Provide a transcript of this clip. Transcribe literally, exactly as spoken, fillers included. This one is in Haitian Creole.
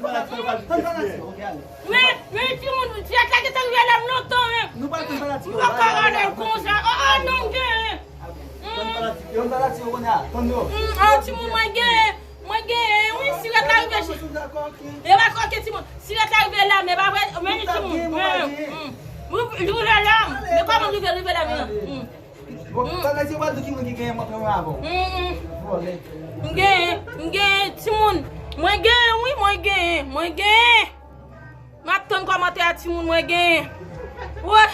tann fanatik yo, tann fanatik yo, ok, ale. Men, men, timoun, sirèt la gentan rive la m lontan, men. Nou pral tann fanatik yo, m poko rale l konsa. Oh, oh, non, m genyen. Tann fanatik yo. Tann fanatik yo, kounye a, tann yo. Mm, oh, timoun, mwen genyen. Mwen genyen, wi, sirèt la rive. E pa koke, timoun. Sirèt la rive la, men pa vre, men timoun. Rive la, men kòman rive, rive la, men. Bon, talè se w ap di ki moun ki genyen, montre mwen avè w. Vòlè. M genyen, m genyen, timoun. Mwen genyen, wi, mwen genyen, mwen genyen. M ap tann kòmantè a, timoun, mwen genyen. Wè.